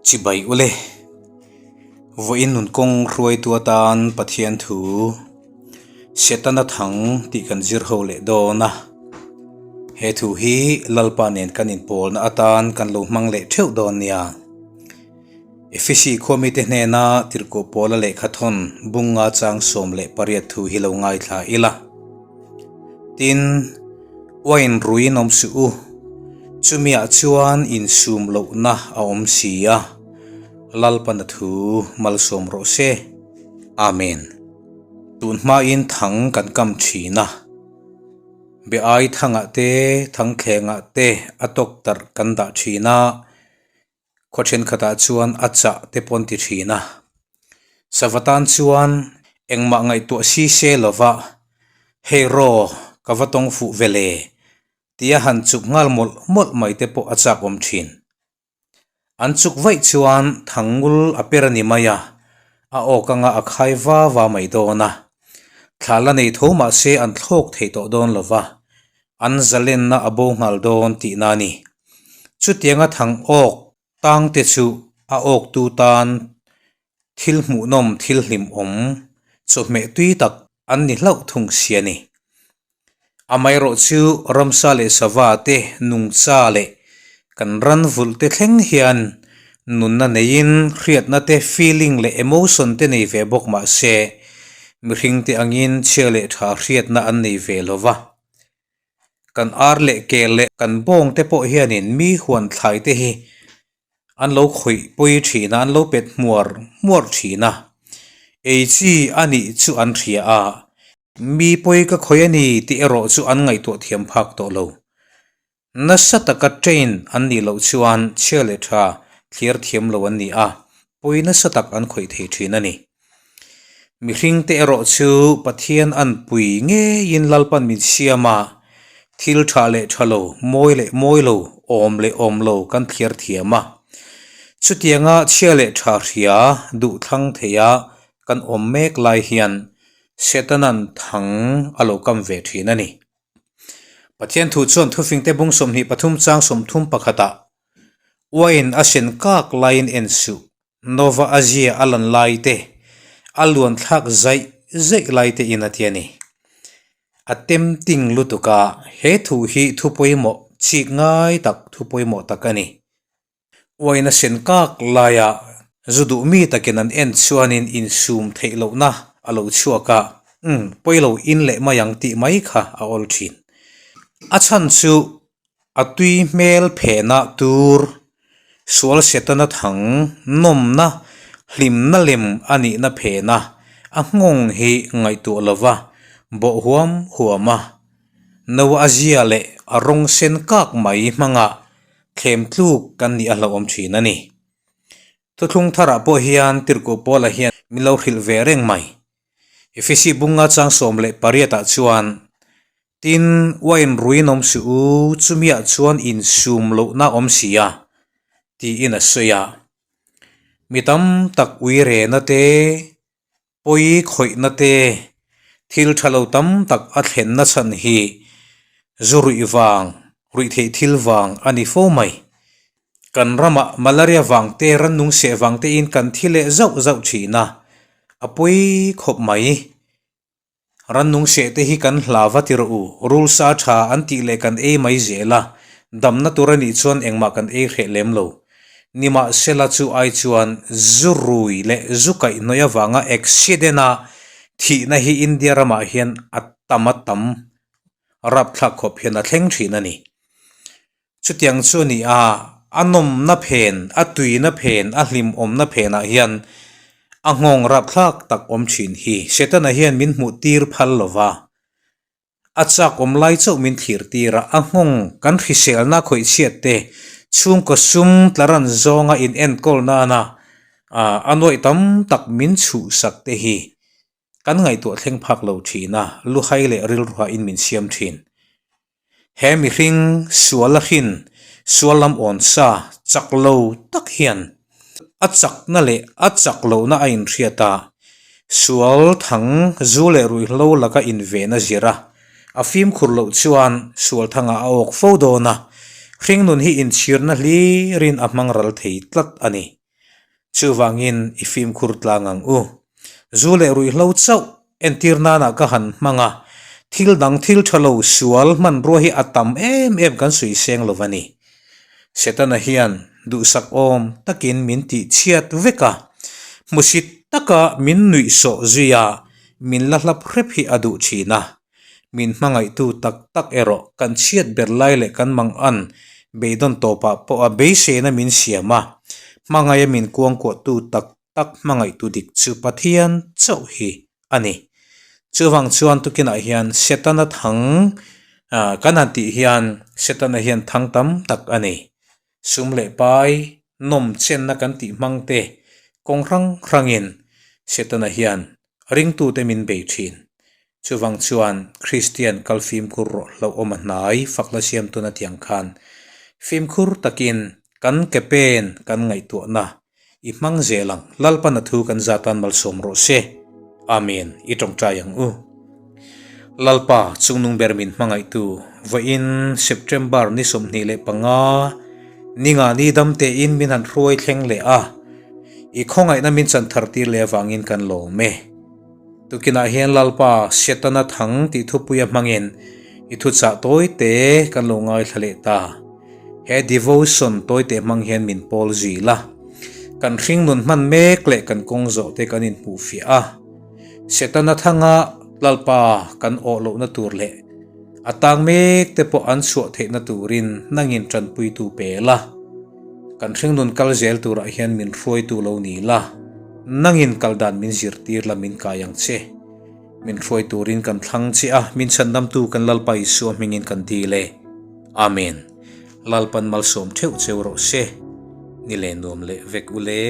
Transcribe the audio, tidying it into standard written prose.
Chibai ule. Vawiin nun kawng hruaitu atan Pathian thu Setana thang tih kan zir ho leh dawn a. He thu hi Lalpa nen kan inpawlna atan kan lo hmang leh theuh dawn nia. Efesi khuamite hnena tirhkoh pawla lehkha thawn bunga chang 18 thu hi lo ngaithla ila. Tin, uain ruiin awm suh u, chumiah chuan insum lohna a awm si a, Lalpana thu malsawm rawh se. Amen. Tun hmain thang kan kam thin a, be ai thangah te, thangthlengah te a tawktarh kan dah thin a, Khaw thenkhatah chuan a chah te pawh an ti thin a, sava tan chuan engmah ngaihtuah si se lova hei raw ka va tawng fuh ve le tia han chuk nghal mawlh mawlh mai te pawh a chak awm thin. An chuk vaih chuan thangngul a per a ni mai a, a awk anga a khai va va mai dawn a, thla la nei tho mah se an thlawk thei tawh dawn lova, an zalenna a bo nghal dawn tihna a ni. Chutianga thang awk tangte chu a awktu tan thil hmuhnawm thil hlimawm chawhmeh tui tak an ni hlauh thung si a ni. Amaherawh chu ramsa leh sava te nungcha leh kan ran vulh te thleng hian nunna neiin hriatna te feeling leh emotion te nei ve bawk mah se mihring te angin chhia leh tha hriatna an nei ve lo va. Kan ar leh kel leh kan bawng te pawh hianin mi huan thlai te hi an lo khawih pawi thin a, an lo pet hmuar hmuar thin a. Ei chi a nih chu an hria a, mi pawi ka khawih a ni tih erawh chu an ngaihtuah thiam phak tawh lo. Nasa taka train an nih loh chuan chhia leh tha thlir thiam lo an ni a, pawi nasa tak an khawih thei thin a ni. Mihring te erawh chu Pathian an pui ngeiin Lalpan min siam a, thil tha leh tha lo, mawi leh mawi lo, awm leh awm lo kan thliar thiam a. Chutianga chhia leh tha hria duh thlang theia kan awm mek lai hian Setanan thang a lo kam ve thin a ni. Pathian thu chuan thufingte bung 23 chang 30 pakhatah, Uain a sen kak laiin en suh, Nova a zia a lan lai te, a luan thlak zaih zaih lai te in a ti a ni. A tempting lutuk a, he thu hi thu pawimawh chik ngai tak thu pawimawh tak a ni. Uain a sen kak laia zu duh mi takin an en chuanin insum theih lohna a lo chhuak a, umm pawilo in leh mai ang tih mai kha a awl thin. A chhan chu A tui hmel phehna tur sual setana thang nawmna hlimna lem a nihna phehna a nghawng hi ngaihtuah lova bawh huam huam a. No a zia leh a rawng sen kak mai hmanga thlem tluk kan nih a hlauhawm thin a ni. Thuthlung tharah pawh hian Tirhkoh Paula hian min lo hrilh ve reng mai. Efesi bunga chang 18 ah chuan, Tin, uain ruiin awm suh u, chumiah chuan insum lohna awm si a, tiin a sawi a. Mi tam tak ui rehna te, pawi khawihna te, thil tha lo tam tak a thlenna chhan hi zu ruih vang, ruih theih thil vang a ni fo mai. Kan ramah malaria vang te, rannung seh vang tein kan thi leh zauh zauh thin a, a pawi khawp mai. Rannung seh te hi kan hla va ti rawh u, rul sa tha an tih leh kan ei mai zel a, damna tur a nih chuan engmah kan ei hreh lem lo. Nimahsela chu ai chuan zu rui leh zu kaihhnawih avanga accident a thihna hi India ramah hian a tam a tam rapthlak khawp hian a thleng thin a ni. Chutiang chu a ni a, a nawmna phen, a tuina phen, a hlimawmna phenah hian a nghawng rapthlak tak awm thin hi Setana hian min hmuh tir phal lo va, a chak awm lai chauh min thlir tir a, a nghawng kan hriselna khawih chhiat te, chhungkaw sum tlaran zawnga in enkawl nana a nuaih tam tak min chhuhsak te hi kan ngaihtuah thleng phak lo thin a, luhai leh rilruain min siam thin. He mihring sual a hrin, sual lam awn sa chak lo tak hian a chakna leh a chak lohna a inhriat a, sual thang zu leh ruihhlo laka inven a zir a, a fimkhur loh chuan sual thangah a awk fo dawn a. Hringnun hi inchhirna hlirin a hmang ral thei tlat a ni. Chuvangin i fimkhur tlang ang u. Zu leh ruihhlo chauh entir nana ka han hmang a, thil dang thil tha lo sual hmanrua hi a tam em em kan sawi seng lo va ni. Setana hian duhsak awm takin min tih chhiat vek a, hmusit taka min nuihsawh zui a, min la hlap hrep hi a duh thin a. Min hmangaihtu tak tak erawh kan chhiat ber lai leh kan mang an beidawn tawpah pawh a beiseina min siam a, hmangaia min kuangkuahtu tak tak hmangaihtu dik chu Pathian chauh hi a ni. Chuvang chuan tukinah hian Setana thang kan han tih hian Setana hian thang tam tak a nei. Sum leh pai nawm chenna kan tih hmang te kawng hrang hrangin Setana hian ringtute min bei thin. Chuvang chuan Kristian kal fimkhur rawh hlauhawm a hnai fakna siam tuna tiang khan fimkhur takin kan ke pen kan ngaihtuahna i hmang zel ang. Lalpan a thu kan za tan malsawm rawh se. Amen. I tawngtai ang u. Lalpa chungnung ber min hmangaihtu vawiin September ni 25 ninga ni dam tein min han hruai thleng leh a, i khawngaihna min chan thar tir leh avangin kan lawm e. Tukinah hian Lalpa Setana thang tih thupuia hmangin i thuchah tawite kan lo ngaithla leh ta. He devotion tawite hmang hian min pawl zui la. Kan hringnun hman mek leh kan kawng zawh te kan inhmuhfiah a. Setana thanga Lalpa kan awh lohna tur leh a tang mek te pawh an chhuah theihna turin nangin tanpuitu pe la. Kan hringnun kal zel turah hian min hruaitu lo ni la, nangin kal dan min zirtir la min kai ang che. Min hruai turin kan thlang che a, min chhandamtu kan Lalpa Isua hmingin kan dil e. Amen. Lalpan malsawm theuh cheu rawh se. Ni leh nuam leh vek u le.